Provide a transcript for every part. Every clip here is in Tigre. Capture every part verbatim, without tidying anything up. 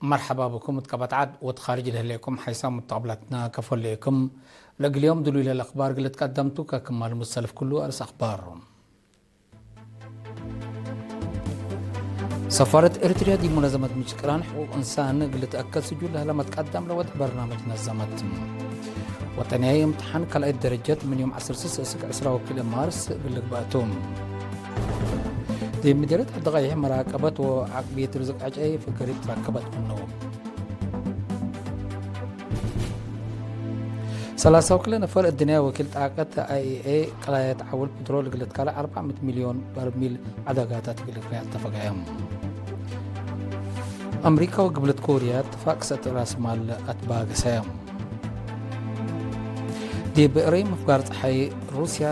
መርሐባ ብኩም እት ቀበት ዐድ ወእት ካርጅ ለህሌኩም ሐይሳም ሙተቅብላትና ከፎ ህሌኩም። ለእግል ዮም ድሉይ ለለአክባር እግል ልትቀደምቱ ከክማል ሙሰልፍ ክሉ አርስ አክባር። ሰፋረት ኤሪትርያ ዲብ ሙነዘመት ምጅልስ ቅራን ሕቁቅ እንሳን እግል ልትአከድ ስጁል ለህለ መትቀደም ለወድዕ በርናመጅ ነዘመት። ወጠንያይ እምትሓን ካልኣይት ደረጀት ምን ዮም ዐስር ስስ እስክ ዕስራ ወክልኤ ማርስ እግል ልግበእ ቱ። ዲብ ምዴርየት ዐዲ ቀይሕ መራቀበት ወዓቅብየት ርዝቅ ዕጨይ ፍገሪት ትረከበት ምኑ። ሰላሳ ወክልኤ ነፈር እድንያ ወኪል ጣቀት አይ ኢ ኤ ቀላየት ዐውል ፕትሮል እግል ልትካለ አርበዕ ምእት ሚልዮን በርሚል ዐዳጋታት እግል ልክርያል ተፈገየ። አምሪካ ወግብለት ኮርያ እትፋቅ ክሰት ራስ ማል አትባገሰ። ዲብ እረይ ምፍጋር ጸሓይ ሩስያ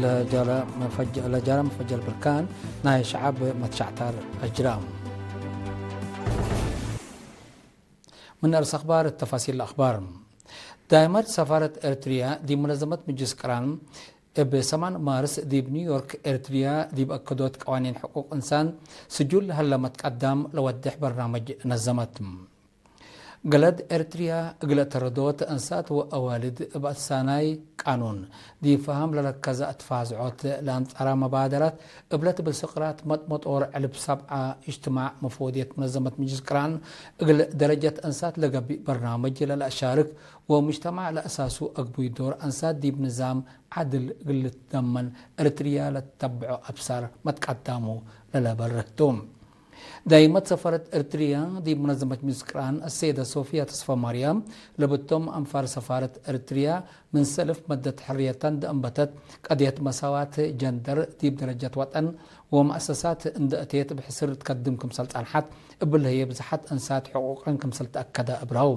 ለጃረ መፈጀ-፣ ለጃረ መፈጀር ብርካን ናይ ሸዐብ መትሻዕታር አጅራ። ምን አርስ አክባር ተፋሲል ለአክባር። ዳይመት ሰፋረት ኤርትርያ ዲብ ሙነዘመት ምጅልስ ቅራን እብ ሰማን ማርስ ዲብ ኒውዮርክ ኤርትርያ ዲብ አከዶት ቀዋኒን ሕቁቅ እንሳን ስጁል ለሀለ መትቀዳም ለወዴሕ በርናመጅ ነዘመት። ገለድ ኤርትርያ እግለ ተረዶት እንሳት ወአዋልድ እብ አትሳናይ ቃኑን ዲብ ፈሀም ለረከዘ አትፋዝዖት ለአንጻራ መባደራት እብለ ትብል ስቅራት መጥመጦር ዕልብ ሰብዓ እጅትማዕ መፍወድየት ሙነዘመት ምጅልስ ቅራን እግል ደረጀት እንሳት ለገብእ በርናመጅ ለለአሻርክ ወሙጅተማዕ ለአሳሱ አግቡይ ዶር አንሳት ዲብ ንዛም ዓድል እግል ልትደመን ኤርትርያ ለትተብዖ አብሳር መትቀዳሙ ለለበርህ ቱ። ዳይመት ሰፋረት ኤርትርያ ዲብ ሙነዘመት ምጅልስ ቅራን አሰይደ ሶፍያ ተስፋማርያም ለብቶም አንፋር ሰፋረት ኤርትርያ ምን ሰልፍ መደት ሕርየተን ደአንበተት ቀድየት መሳዋት ጀንደር ዲብ ደረጀት ወጠን ወመአሰሳት እንደ እቴት ብሕስር ትከድም ክምሰል ጸንሐት እብል ህዬ ብዝሓት እንሳት ሕቁቀን ክምሰል ተአከደ አብረው።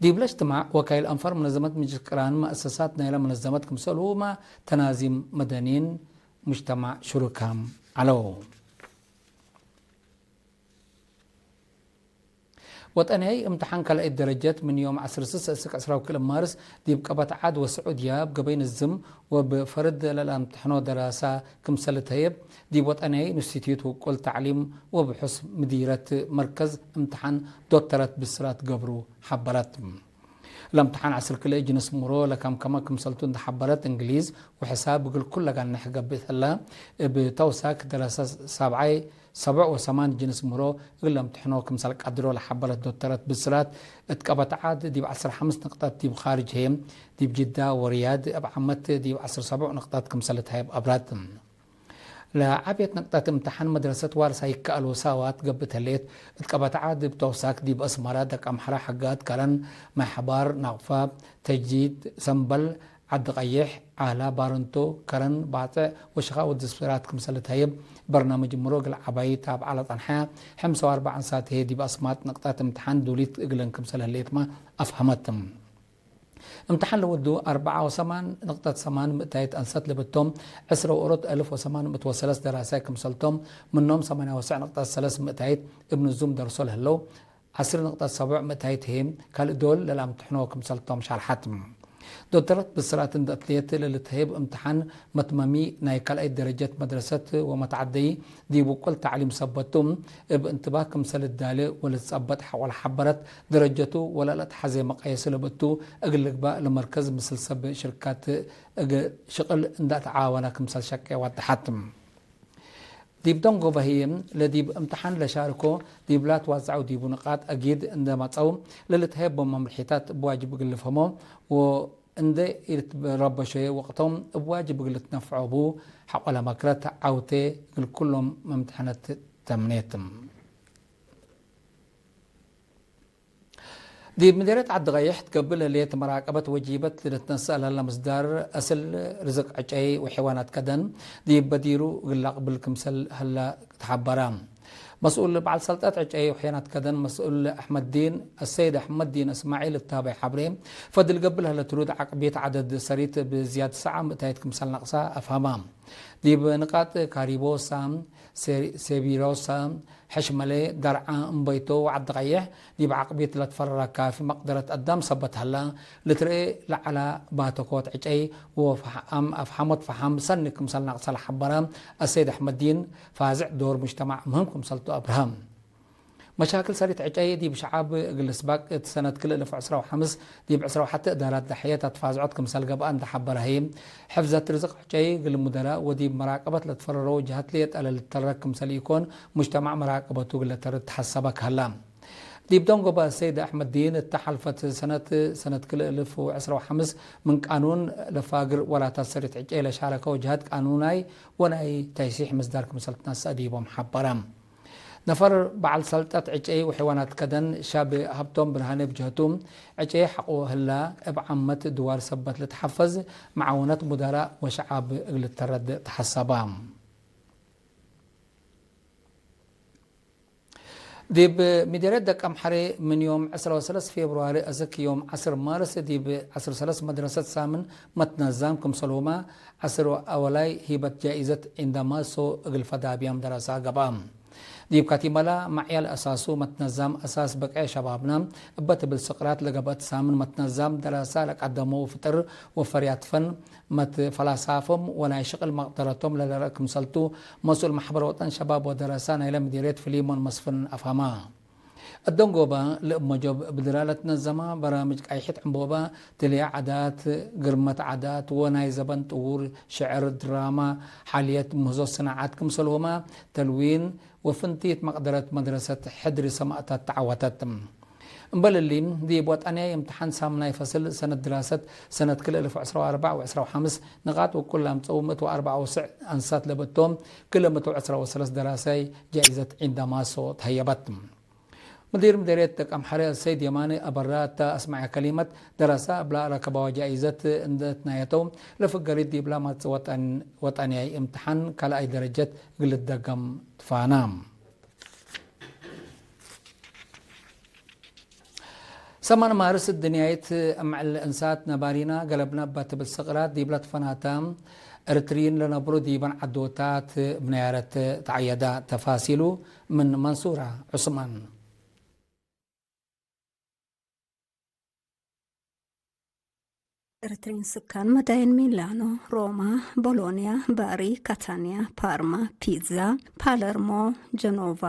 ዲብለ እጅትማዕ ወካይል አንፋር መነዘመት ምጅልስ ቅራን መአሰሳት ናይለ መነዘመት ክምሰልሁመ ተናዚም መደኒን ሙጅተማዕ ሽሩካም ዐለው። ወጠንያይ እምትሓን ካልኣይት ደረጀት ምን ዮም ዐስር ስስ እስክ ዕስራ ወክልኤ ማርስ ዲብ ቀበት ዐድ ወስዑድያ እብ ገበይ ንዝም ወእብ ፈርድ ለለአምትሕኖ ደራሳ ክምሰል ልትሀየብ ዲብ ወጠንያይ ኢንስቲትዩት ውቁል ተዕሊም ወብሑስ ምዲረት መርከዝ እምትሓን ዶክተረት ብስራት ገብሩ ሐበረት። ለእምትሓን ዐስር ክልኤ ጅንስ ምሮ ለከምከመ ክምሰልቱ እንዴ ሐበረት፣ እንግሊዝ ወሕሳብ እግል ኩለ ጋንሕ ገብእ እትለ፣ እብ ተውሳክ ደረሰ ሳብዓይ ሰብዕ ወሰማን ጅንስ ምሮ እግል ለምትሕኖ ክምሰል ቀድሮ ለሐበረት ዶክተረት ብስራት፣ እት ቀበት ዐድ ዲብ ዐስር ሐምስ ንቅጠት ዲብ ካርጅ ህዬ፣ ዲብ ጅዳ ወርያድ እብ ዓመት ዲብ ዐስር ሰብዕ ንቅጠት ክምሰል ልትሀየብ አብራት። ለዓብየት ንቅጠት እምትሓን መድረሰት ዋርሳይ ይከአል ወሳዋት ገብእ ተሌት፣ እት ቀበት ዐድ እብ ተውሳክ ዲብ አስመረ፣ ደቅ አምሐረ፣ ሐጋት፣ ከረን፣ ማይ ሐባር፣ ናቅፋ፣ ተጅዲድ፣ ሰምበል፣ ዐዲ ቀይሕ፣ ዓላ፣ ባረንቶ፣ ከረን፣ ባጽዕ ወሽኻ ወድስራት ክምሰል ልትሀየብ በርናምጅ ምሮ እግል ዐባይ ታብዐ ለጸንሐ፣ ሕምስ ወአርበዕ አንሳት ህዬ ዲብ አስማጥ ንቅጠት እምትሓን ዱሊት እግለን ክምሰል ህሌትመ አፍሀመት። እምትሓን ለወዱ አርበዓ ወሰማን ንቅጠት ሰማን ምእታይት አንሰት ለብቶም፣ ዕስረ ወኦሮት አልፍ ወሰማን ምእት ወሰለስ ደራሳይ ክምሰልቶም፣ ምኖም ሰማንያ ወሰዕ ንቅጠት ሰለስ ምእታይት እብ ንዙም ደርሶ ለህለው፣ ዐስር ንቅጠት ሰቡዕ ምእታይት ህዬ ካልእ ዶል ለለአምትሕኖ ክምሰልቶም ሻርሐት። ዶክተረት ብስራት እንዴ አትሌት ለልትሀየብ እምትሓን መትመሚ ናይ ካልኣይት ደረጀት መድረሰት ወመትዓደይ ዲብ ውቁል ተዕሊም ሰበት ቱ፣ እብ እንትባህ ክምሰል ልዳሌ ወልትጸበጥ ሐቆ ለሐበረት፣ ደረጀቱ ወለለአትሐዜ መቀየስ ለብእቱ እግል ልግባእ ለመርከዝ ምስል ሰብ ሽርካት እግል ሽቅል እንደ አትዓወነ ክምሰል ሸቄ ወደሐት። ዲብ ደንጎበ ህዬ፣ ለዲብ እምትሓን ለሻርኮ ዲብ ላትዋዘዐው ዲቡ ንቃጥ አጊድ እንደ መጸው፣ ለልትሀየቦ መምርሒታት እብ ዋጅብ እግል ልፍሀሞ ወእንዴ ኢልትረበሾ ወቅቶም እብ ዋጅብ እግል ልትነፍዖ እቡ ሐቆ ለመክረት ዐውቴ እግል ኩሎም መምትሐነት ተምኔት። ዲብ ምዴርየት ዐዲ ቀይሕ ትገብእ ለህሌት መራቀበት ወጂበት ለልትነሰእ ለህለ ምስዳር አስል ርዝቅ ዕጨይ ወሐይዋናት ከደን ዲብ በዲሩ እግል ለአቅብል ክምሰል ህለ ተሐበረ። መስኡል በዐል ሰልጠት ዕጨይ ወሐይዋናት ከደን መስኡል አሕመዲን፣ አሰይድ አሕመዲን እስማዒል እት ታባይ ሐብሬ፣ ፈድል ገብእ ለህለ ትሩድ ዐቅቢት ዐደድ ሰሪት እብ ዝያድ ሰዓ ምእታይት ክምሰል ነቅሰ አፍሀመ። ዲብ ንቃጥ ካሪቦሳ፣ ሴ-፣ ሴቢሮሳ፣ ሕሽመሌ፣ ደርዓ፣ እምበይቶ ወዐዲ ቀይሕ ዲብ ዐቅቢት ለትፈረረ ካፊ መቅደረት አዳም ሰበት ሀላ፣ ልትርኤ ለዐለ ባተኮት ዕጨይ ወፈሓም አፍሐሞት ፈሓም ሰኒ ክምሰል ነቅሰ ለሐበረ አሰይድ አሕመዲን፣ ፋዝዕ ዶር ሙጅተማዕ ምህም ክምሰልቱ አብርሀ። መሻክል ሰሪት ዕጨይ ዲብ ሸዓብ እግል ልስባቅ እት ሰነት ክልኤ እልፍ ወዕስራ ወሐምስ ዲብ ዕስራ ወሐቴ እዳራት ደሐየት አትፋዝዖት ክምሰል ገብአ እንዴ ሐበረ ህይ፣ ሕፍዘት ርዝቅ ዕጨይ እግል ሙደራእ ወዲብ መራቀበት ለትፈረረው ጀሀት ሌጠ ለልተረክ ክምሰል ኢኮን፣ ሙጅተማዕ መራቀበቱ እግል ለተርድ ተሐሰበ ከህላ። ዲብ ደንጎበ ሰይድ አሕመድዲን እተ ሐልፈት ሰነት፣ ሰነት ክልኤ እልፍ ወዕስራ ወሐምስ ምን ቃኑን ለፋግር ወላታት ሰሪት ዕጨይ ለሻረከው ጀሀት ቃኑናይ ወናይ ተይሲሕ ምስዳር ክምሰል ትነሰአ ዲቦም ሐበረ። ነፈር በዐል ሰልጠት ዕጨይ ወሐይዋናት ከደን ሻብ ሀብቶም ብርሃኔ ብጀህቱ፣ ዕጨይ ሐቆ ህላ እብ ዓመት ድዋር ሰበት ልትሐፈዝ መዓውነት ሙደራእ ወሸዓብ እግል ልተረድ ተሐሰበ። ዲብ ምዴርየት ደቀምሐሬ ምን ዮም ዕስራ ወሰለስ ፌብሩዋሪ አስክ ዮም ዐስር ማርስ ዲብ ዐስር ሰለስ መድረሰት ሳምን መትነዛም ክምሰልሁመ ዐስር አወላይ ሂበት ጃኢዘት ዒንዳማሶ እግል ፈዳብያም ደረሳ ገብአ። ዲብ ካቲመላ፣ መዕያል አሳሱ መትነዛም አሳስ በቅዕ ሸባብና እበ ትብል ስቅራት ለገብአት ሳምን መትነዛም ደረሳ ለቀደመው ፍጥር ወፈርያት ፈን፣ መትፈላሳፎም ወናይ ሽቅል መቅደረቶም ለለርአ ክምሰልቱ፣ መስኡል መሕበር ወጠን ሸባብ ወደረሳ ናይለ ምዲርየት ፍሊሞን መስፍን አፍሀማ። እደንጎበ ለእብ መጆብ ብድራ ለትነዘመ በራምጅ ቃይሕት ዕንቦበ፣ ትልያ ዓዳት፣ ግርመት ዓዳት ወናይ ዘበን ጥዉር፣ ሽዕር፣ ድራማ፣ ሓልየት ምህዞ ሰናዓት ክምሰልሁመ ተልዊን ወፍንቲት መቅደረት መድረሰት ሕድሪ ሰማእታት ተዐወተት። እምበል እሊ፣ ዲብ ወጠንያይ እምትሓን ሳምናይ ፈስል ሰነት ድራሰት ሰነት ክልኤ እልፍ ወዕስራ ወአርበዕ ወዕስራ ወሐምስ ንቃጥ ውቁል ለአምጸው ምእት ወአርበዕ ወስዕ አንሳት ለበቶም፣ ክልኤ ምእት ወዕስራ ወሰለስ ደራሳይ ጃኢዘት ዒንዳማሶ ተሀየበት። ምዲር ምዴርየት ደቀምሐሬ አሰይድ የማነ አበራ እተ አስመዐ ከሊመት፣ ደራሳ እብላ ረከበዋ ጃኢዘት እንዴ ትናየተው፣ ለፍገሪት ዲብላ ማጽ ወጠን-፣ ወጠንያይ እምትሓን ካልኣይ ደረጀት እግል ልትደገም ትፋና። ሰማን ማርስ እድንያይት እምዕል እንሳት ነባሪና ገለብና እባ ትብል ስቅራት ዲብለ ትፈናተ፣ ኤረትርይን ለነብሩ ዲበን ዐዶታት እብ ነያረት ተዐየዳ። ተፋሲሉ ምን መንሱራ ዑስማን። ኤረትርይን ስካን መዳይን ሚላኖ፣ ሮማ፣ ቦሎንያ፣ ባሪ፣ ካታንያ፣ ፓርማ፣ ፒዛ፣ ፓለርሞ፣ ጀኖቫ፣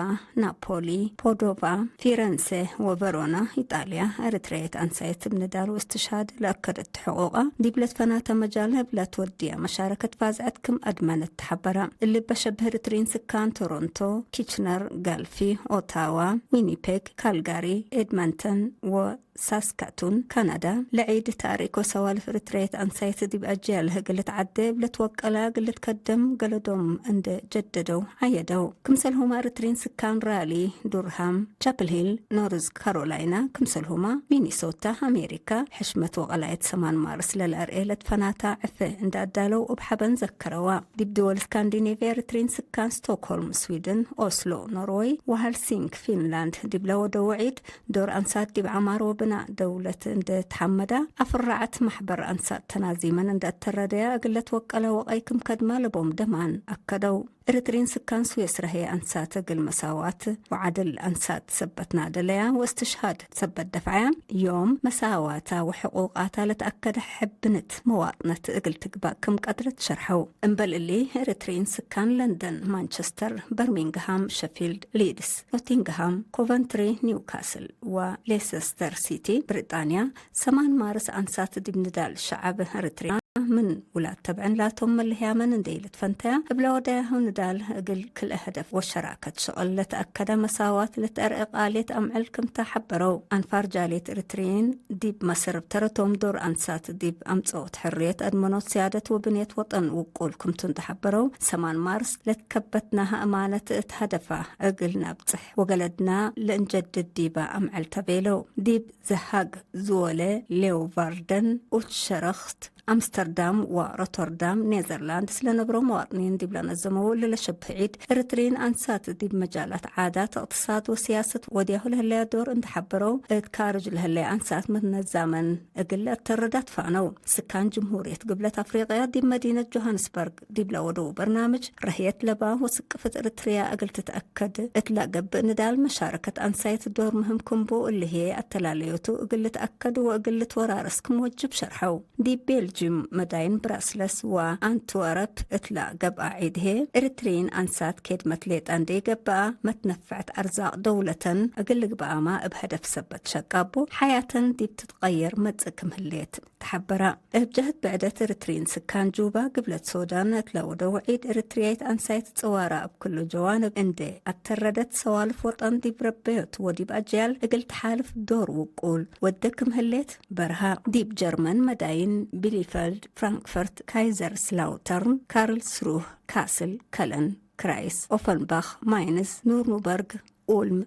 ናፖሊ፣ ፖዶቫ፣ ፊረንሴ ወቨሮና፣ ኢጣልያ፣ ኤረትርያይት አንሳይት እብ ንዳል ወእስትሽሃድ ለአከደት ሕቁቃ ዲብ ለትፈናተ መጃል እብ ለትወድየ መሻረከት ፋዝዐት ክም አድመነት ተሐበረ። እሊ በሸብህ ኤረትርይን ስካን ቶሮንቶ፣ ኪችነር፣ ጋልፊ፣ ኦታዋ፣ ዊኒፔግ፣ ካልጋሪ፣ ኤድመንተን ወ ሳስካቱን፣ ካናዳ፣ ለዒድ ታሪክ ወሰዋልፍ ኤረትርያይት አንሳይት ዲብ አጅያልህ እግል ልትዓዴ እብ ልትወቀላ እግል ልትከደም ገለዶም እንዴ ጀደደው ዐየደው። ክምሰልሁመ ኤረትርይን ስካን ራሊ፣ ዱርሃም፣ ቻፕል ሂል፣ ኖርዝ ካሮላይና፣ ክምሰልሁመ ሚኒሶታ፣ አሜሪካ፣ ሕሽመት ወቀላየት ሰማን ማርስ ለለአርኤ ለትፈናታ ዕፌ እንዴ አዳለው እብ ሐበን ዘከረዋ። ዲብ ድወል ስካንዲኔቭያ ኤረትርይን ስካን ስቶክሆልም፣ ስዊድን፣ ኦስሎ፣ ኖርወይ፣ ወሀልሲንክ፣ ፊንላንድ፣ ዲብለ ወደው ዒድ፣ ዶር አንሳት ዲብ ዐማር ወብናእ ደውለት እንዴ ተሐመዳ፣ አፍራዐት መሕበር አንሳት ተናዚመን እንዴ አተረደያ እግል ለትወቀለ ወቀይ ክም ከድመ ለቦም ደማን አከደው። ኤረትርይን ስካን ስዌስረ ህዬ አንሳት እግል መሳዋት ወዐድል አንሳት ሰበት ናደለያ ወእስትሽሃድ ሰበት ደፍዐያ፣ ዮም መሳዋታ ወሕቁቃታ ለተአከደ ሕብንት መዋጥነት እግል ትግባእ ክም ቀድረት ሸርሐው። እምበል እሊ፣ ኤረትርይን ስካን ለንደን፣ ማንቸስተር፣ በርሚንግሃም፣ ሸፊልድ፣ ሊድስ፣ ኖቲንግሃም፣ ኮቨንትሪ፣ ኒውካስል ወሌሰስተር ሲቲ፣ ብሪጣንያ፣ ሰማን ማርስ አንሳት ዲብ ንዳል ሸዐብ ኤረትርያ ምን ውላድ ተብዕን ላቶም መልህያመን እንዴ ኢልትፈንተያ፣ እብ ለወደያሁ ንዳል እግል ክልኤ ሀደፍ ወሸራከት ሽቅል ለተአከደ መሳዋት ለተአርኤ ቃልየት አምዕል ክምተ ሐበረው። አንፋር ጃልየት ኤረትርይን ዲብ መስር እብ ተረቶም ዶር አንሳት ዲብ አምጽኦት ሕርየት፣ አድመኖት፣ ስያደት ወብንየት ወጠን ውቁል ክምቱ እንዴ ሐበረው፣ ሰማን ማርስ ለትከበትናሀ አማነት እት ሀደፋ እግል ናብጽሕ ወገለድና ለእንጀድድ ዲበ አምዕል ተ ቤለው። ዲብ ዘሃግ፣ ዝወለ፣ ሌውቫርደን፣ ኡትሸረክት፣ አምስተርዳም ወሮተርዳም ኔዘርላንድስ ለነብሮ መዋጥኒን ዲብ ለነዘመው እሊ ለሸብህ ዒድ፣ ኤረትርይን አንሳት ዲብ መጃላት ዓዳት፣ እቅትሳድ ወስያሰት ወድያሁ ለህለያ ዶር እንዴ ሐበረው፣ እት ካርጅ ለህለያ አንሳት መትነዛመን እግል ለአተርድ አትፋነው። ስካን ጅምሁርየት ግብለት አፍሪቅያ ዲብ መዲነት ጆሃንስበርግ ዲብ ለወደው በርናምጅ፣ ረህየት ለባ ወስቅፍት ኤረትርያ እግል ትትአከድ እት ለገብእ ንዳል መሻረከት አንሳይት ዶር ምህም ክም ቡ፣ እሊ ህዬ አተላለዮቱ እግል ልትአከድ ወእግል ልትወራረስ ክም ወጅብ ሸርሐው። ዲብ ቤል ጅም መዳይን ብራስለስ ወአንትወረፕ እትለ ገብአ ዒድ ህዬ፣ ኤሪትርዪን አንሳት ኬድመት ሌጠ እንዴ ገብአ፣ መትነፈዕት አርዛቅ ደውለተን እግል ልግብአማ እብ ሀደፍ ሰበት ሸቃቦ፣ ሐያተን ዲብ ትትቀየር መጽእ ክም ህሌት ተሐበራ። እብ ጀህት ብዕደት፣ ኤሪትርዪን ስካን ጁባ፣ ግብለት ሶዳን እትለ ወደው ዒድ፣ ኤሪትርያይት አንሳይት ጽዋራ እብ ክሉ ጀዋንብ እንዴ አተረደት፣ ሰዋልፍ ወጠን ዲብ ረበዮት ወዲብ አጅያል እግል ተሓልፍ ዶር ውቁል ወደ ክም ህሌት በርሃ። ዲብ ጀርመን መዳይን ቢሊፈልድ፣ ፍራንክፈርት፣ ካይዘርስላውተርን፣ ካርልስሩህ፣ ካስል፣ ከለን፣ ክራይስ፣ ኦፈንባኽ፣ ማይንስ፣ ኑርንበርግ፣ ኡልም፣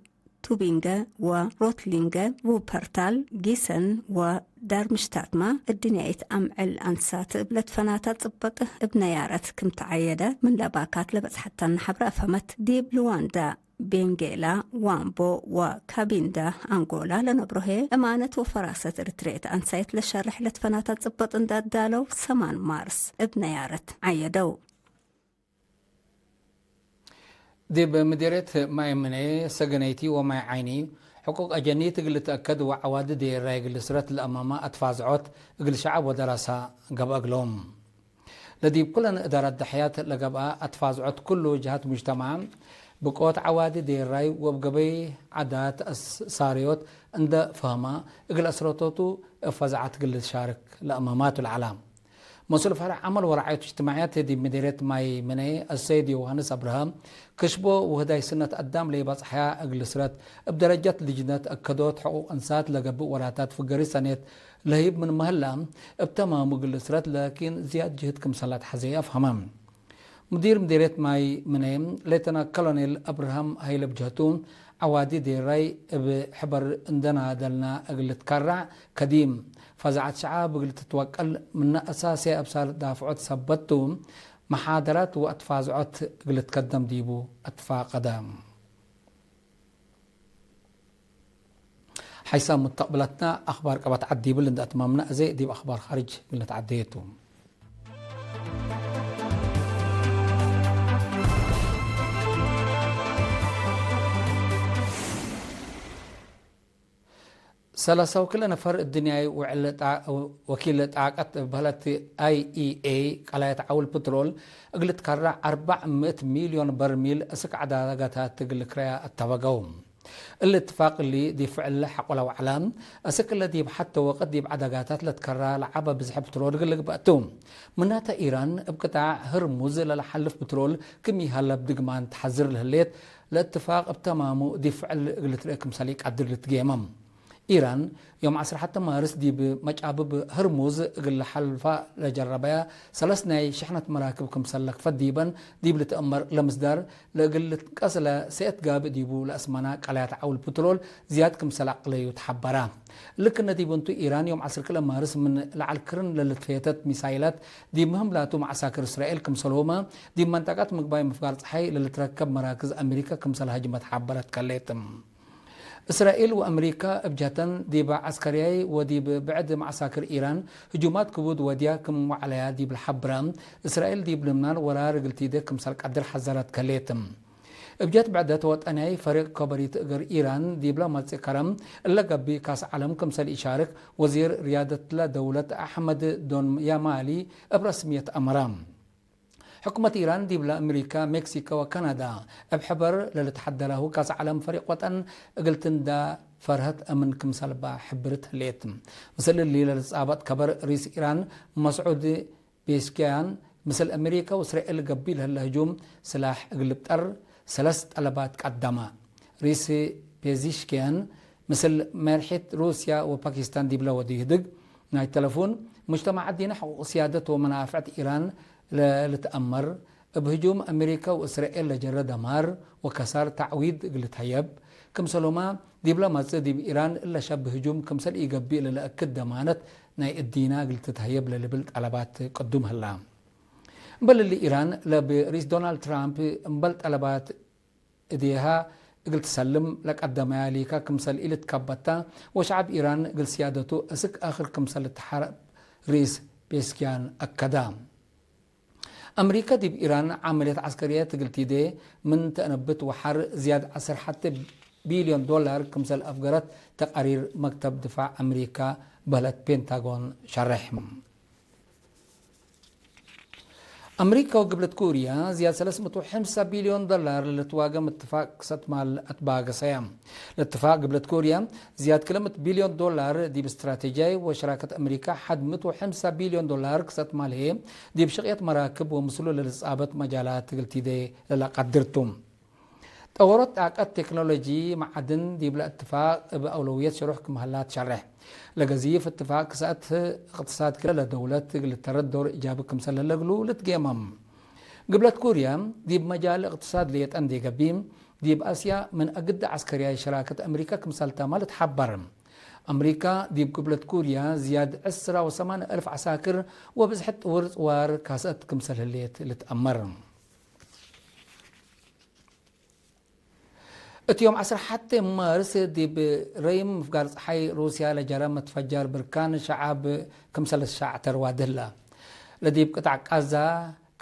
ቱቢንገ ወሮትሊንገ፣ ዉፐርታል፣ ጊሰን ወዳርምሽታትመ፣ እድንያይት አምዕል አንሳት እብ ለትፈናታ ጽበጥ እብ ነያረት ክም ተዐየደ፣ ምን ለባካት ለበጽሐተን ነሐብረ አፍሀመት። ዲብ ልዋንዳ ቤንጌላ፣ ዋምቦ ወካቢንዳ፣ አንጎላ፣ ለነብሮ ህዬ፣ እማነት ወፈራሰት ኤሪትርያይት አንሳይት ለሸርሕ ለትፈናታ ጽበጥ እንዴ አዳለው፣ ሰማን ማርስ እብ ነያረት ዐየደው። ዲብ ምዲርየት ማይ ምነ፣ ሰገነይቲ ወማይ ዓይኒ፣ ሕቁቅ አጀኒት እግል ልትአከድ ወዐዋዲ ዴራይ እግል ልስረት ለአማማ አትፋዝዖት እግል ሸዐብ ወደራሳ ገብአ እግሎም። ለዲብ ኩለን እዳራት ደሕያት ለገብአ አትፋዝዖት ኩሉ ጀሃት ሙጅተማዕ ብቆት ዐዋዲ ዴራይ ወእብ ገበይ ዓዳት አሳርዮት እንደ ፈህማ እግል አስረቶቱ እብ ፈዛዐት እግል ልትሻርክ ለአማማቱ ለዐላ። መስኡል ፈርዕ ዐመል ወረዓየት እጅትማዕያት ዲብ ምዲርየት ማይ ምነ አሰይድ ዮዋንስ አብርሃ፣ ክሽቦ ወህዳይ ስነት አዳም ለኢበጽሐያ እግል ልስረት እብ ደረጃት ልጅነት አከዶት ሕቁቅ እንሳት ለገብእ ወላታት ፍገሪ ሰኔት ለህይብ ምን መህላ፣ እብ ተማሙ እግል ልስረት ላኪን ዝያድ ጅህድ ክምሰል ለአትሐዜ አፍሀመ። ሙዲር ምዲርየት ማይ ምነ ሌተና ኮሎኔል አብርሃም ሀይለ ብጀህቱ፣ ዐዋዲ ዴራይ እብ ሕበር እንዴ ናደልና እግል ልትከራዕ ከዲም፣ ፈዛዐት ሸዐብ እግል ትትወቀል፣ ምነ አሳስየ አብሳል ዳፍዖት ሰበት ቱ፣ መሓደራት ወአትፋዝዖት እግል ልትከደም ዲቡ አትፋቀደ። ሐይሳም ሙተቅብለትና አክባር ቀበት ዐድ ዲብል እንዴ አትማምና፣ አዜ ዲብ አክባር ካርጅ እግል ንትዐደየ ቱ። ሰለሰ ወክለ ነፈር እድንያይ ውዕል ጣ-፣ ወኪል ጣቀት በህለት አይ ኢ ኤ ቀላየት ዐውል ፕትሮል እግል ትከረዕ አርበዕ ምእት ሚልዮን በርሚል እስክ ዐዳጋታት እግል ክረያ አተበገው። እሊ እትፋቅ እሊ ዲብ ፍዕል ሐቆለ ወዐለ፣ አስክ እለ ዲብ ሐቴ ወቅት ዲብ ዐዳጋታት ለትከራ ለዐበ ብዝሐ ብትሮል እግል ልግበእ ቱ። ምናተ ኢራን እብ ቅጣዕ ህርሙዝ ለለሐልፍ ብትሮል ክም ኢሀለ እብ ድግማን ተሐዝር ለህሌት፣ ለእትፋቅ እብ ተማሙ ዲብ ፍዕል እግል ልትርኤ ክምሰል ኢቀድር ልትጌመም። ኢራን ዮም ዐስር ሐቴ ማርስ ዲብ መጫብብ ህርሙዝ እግል ለሐልፋ ለጀረበያ ሰለስ ናይ ሽሕነት መራክብ ክምሰል ለክፈት ዲበን ዲብ ልትአመር ለምስዳር ለእግል ልትንቀስለ ሰኤት ጋብእ ዲቡ ለአስመና ቀላያት ዐውል ፕትሮል ዝያድ ክምሰል አቅለዩ ተሐበራ። ልክነ ዲብ እንቱ፣ ኢራን ዮም ዐስር ክለ ማርስ ምን ለዐል ክርን ለልትፌተት ሚሳይላት ዲብ ምህም ላቱ መዐሳክር እስራኤል ክምሰልሁመ፣ ዲብ መንጠቀት ምግባይ ምፍጋር ጸሓይ ለልትረከብ መራክዝ አሜሪከ ክምሰል ሀጅመት ሐበረት ከሌት። እስራኤል ወአሜሪካ እብ ጀህተን ዲብ ዐስከርያይ ወዲብ ብዕድ መዐሳክር ኢራን ህጁማት ክቡድ ወድያ ክም ወዐለያ ዲብ ለሐብረ፣ እስራኤል ዲብ ልብናን ወራር እግል ቲዴ ክምሰል ቀድር ሐዘረት ከሌት። እብ ጀህት ብዕደት ወጠንያይ ፈሪቅ ከበሪት እግር ኢራን ዲብለ መጽእ ከረም፣ እለ ገብእ ካስ ዐለም ክምሰል ኢሻርክ ወዚር ርያደትለ ደውለት አሕመድ ዶንያማሊ እብ ረስምየት አመረ። ሕኩመት ኢራን ዲብለ አሜሪካ፣ ሜክሲኮ ወካናዳ እብ ሕበር ለልትሐደረሁ ካስ ዐለም ፈሪቅ ወጠን እግል ትንዳ ፈርሀት አምን ክምሰልባ ሕብርት ህሌት። ምስል እሊ ለልትጻበጥ ከበር ሪስ ኢራን መስዑድ ፔዝሽኪያን ምስል አሜሪካ ወእስራኤል ገብእ ለህለ ህጁም ስላሕ እግል ልብጠር ሰለስ ጠለባት ቀደመ። ሪስ ፔዚሽኪያን ምስል መርሒት ሩስያ ወፓኪስታን ዲብለ ወድዩ ህድግ ናይ ተለፉን፣ ሙጅተማዕ ዲነ ሕቁቅ ስያደት ወመናፍዕት ኢራን ለልትአመር፣ እብ ህጁም አሜሪካ ወእስራኤል ለጀረ ደማር ወከሳር ተዕዊድ እግል ልትሀየብ፣ ክምሰልሁመ ዲብለ መጽእ ዲብ ኢራን እለ ሸብህ ህጁም ክምሰል ኢገብእ ለለአክድ ደማነት ናይ እዲና እግል ትትሀየብ ለልብል ጠለባት ቅዱም ህላ። እምበል እሊ፣ ኢራን ለእብ ርኢስ ዶናልድ ትራምፕ እምበል ጠለባት እዴሃ እግል ትሰልም ለቀደመያ ሊከ ክምሰል ኢልትከበተ ወሸዐብ ኢራን እግል ስያደቱ እስክ አክር ክምሰል ልትሐረብ ርኢስ ፔስኪያን አከደ። አምሪከ ዲብ ኢራን ዓመልየት ዐስከርየት እግል ቲዴ ምን ተአነብት ወሐር ዝያድ ዐስር ሐቴ ቢልዮን ዶላር ክምሰል አፍገረት ተቃሪር መክተብ ድፋዕ አምሪከ በህለት ፔንታጎን ሸሬሕ። አምሪካ ወግብለት ኮርያ ዝያድ ሰለስ ምእት ወሐምሳ ቢልዮን ዶላር ለልትዋገም እትፋቅ ክሰት ማል አትባገሰያ። ለእትፋቅ ግብለት ኮርያ ዝያድ ክለ ምእት ቢልዮን ዶላር ዲብ እስትራቴጂያይ ወሸራከት አምሪካ ሐድ ምእት ወሐምሳ ቢልዮን ዶላር ክሰት ማል ህዬ ዲብ ሽቅየት መራክብ ወምስሉ ለልትጻበት መጃላት እግል ቲዴ ለለቀድር ቱ። ጠወሮት ጣቀት ቴክኖሎጂ መዓድን ዲብለ እትፋቅ እብ አውለውየት ሽሩሕ ክም ሀላ ትሸሬሕ። ለገዚፍ እትፋቅ ክሰአት እቅትሳድ ክለ ለደውለት እግል ልተረድ ዶር ኢጃቢ ክምሰል ለለግሉ ልትጌመም። ግብለት ኩርያ ዲብ መጃል እቅትሳድ ሌጠ እንዴ ገብእ፣ ዲብ አስያ ምን አግደ ዐስከርያይ ሸራከት አምሪካ ክምሰልታመ ልትሐበር። አምሪካ ዲብ ግብለት ኩርያ ዝያድ ዕስራ ወሰማን አልፍ ዐሳክር ወብዝሕት ጥውር ጽዋር ካሰአት ክምሰል ህሌት ልትአመር። እት ዮም ዐስር ሐቴ ማርስ ዲብ ረይም ምፍጋር ጸሓይ ሩስያ ለጀረ መትፈጀር ብርካን ሸዓብ ክምሰል ሻዕተር ዋድህላ። ለዲብ ቅጣዕ ቃዛ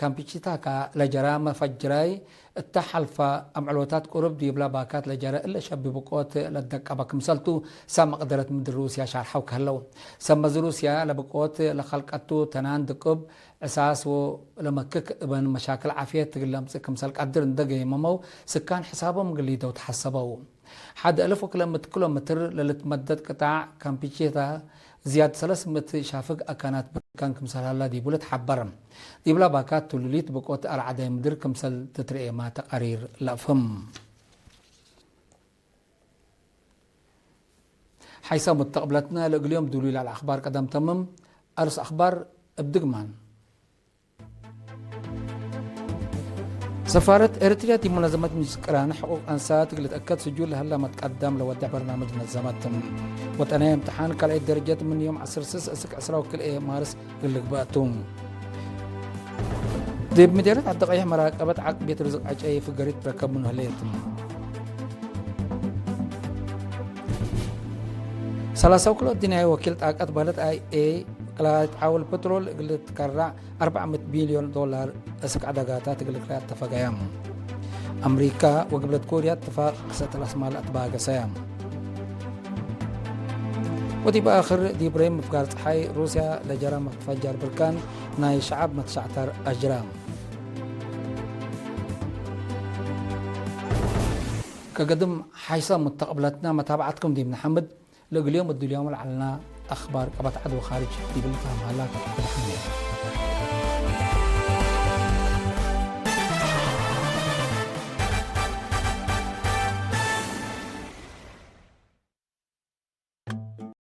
ካምፒቺታካ ለጀረ መፈጅራይ እተ ሐልፈ አምዕሎታት ቁሩብ ዲብለ ባካት ለጀረ እለ ሸቢ ብቆት ለደቀበ ክምሰልቱ ሰብ መቅደረት ምድር ሩስያ ሻርሐው ከህለው። ሰብ መዝ ሩስያ ለብቆት ለከልቀቱ ተናን ድቁብ ዕሳስ ወለመክክ እበን መሻክል ዓፍየት እግል ለምጽእ ክምሰል ቀድር እንደ ገይመመው፣ ስካን ሕሳቦም እግል ሊደው ተሐሰበው። ሐድ አልፍ ወክለ ምእት ኪሎ ሜትር ለልትመደድ ቅጣዕ ካምፒቼታ፣ ዝያድ ሰለስ ምእት ሻፍግ አካናት ብርካን ክምሰል ሀላ ዲቡ ልትሐበር። ዲብላ ባካት ትሉሊት ብቆት አርዓዳይ ምድር ክምሰል ትትርኤማ ተቃሪር ለአፍህም። ሓይሰ ሙተቅብለትነ ለእግል ዮም ዱሉይ ለዐለ አኽባር ቀደም ተምም። አርስ አኽባር እብ ድግማን። ሰፋረት ኤረትርያ ዲብ ሙነዘመት ምጅልስ ቅራን ሕቁቅ አንሳት እግል ልትአከድ ስጁል ለሀላ መትቀደም ለወድዕ በርናምጅ ነዘመት። ወጠንያይ እምትሓን ካልኣይት ደረጀት ምን ዮም ዐስር ስስ እስክ ዕስራ ወክልኤ ማርስ እግል ልግበእ ቱ። ዲብ ምዴርየት ዐዲ ቀይሕ መራቀበት ዐቅብ ቤት ርዝቅ ዐጨይ ፍገሪት ትረከብ ምኑ ህሌት። ሰላሳው ክሎ አዱንያይ ወኪል ጣቀት በለድ አይ ኤ ቅላይት ሐውል ፕትሮል እግል ልትከረዕ አርበዕ ምእት ቢልዮን ዶላር እስክ ዐደጋታት እግል ልክረዕ አተፈገየ። አምሪካ ወግብለት ኮርያ እትፋቅ ክሰት ራስ ማል አትባገሰ። ወዲብ አክር ዲብ ረይም ምፍጋር ጸሓይ ሩስያ ለጀረ መትፈጀር ብርካን ናይ ሸዐብ መትሻዕተር አጅረ። ከገድም ሓይሰ ሙተቅብለትነ መታብዐትኩም ዲብ ነሐምድ። ለእግል ዮም እዱልዮም ለዐልና አኽባር ቀበት ዐድ ወኻርጅ ዲብ ልትሃም ሀላ። ወደሐን።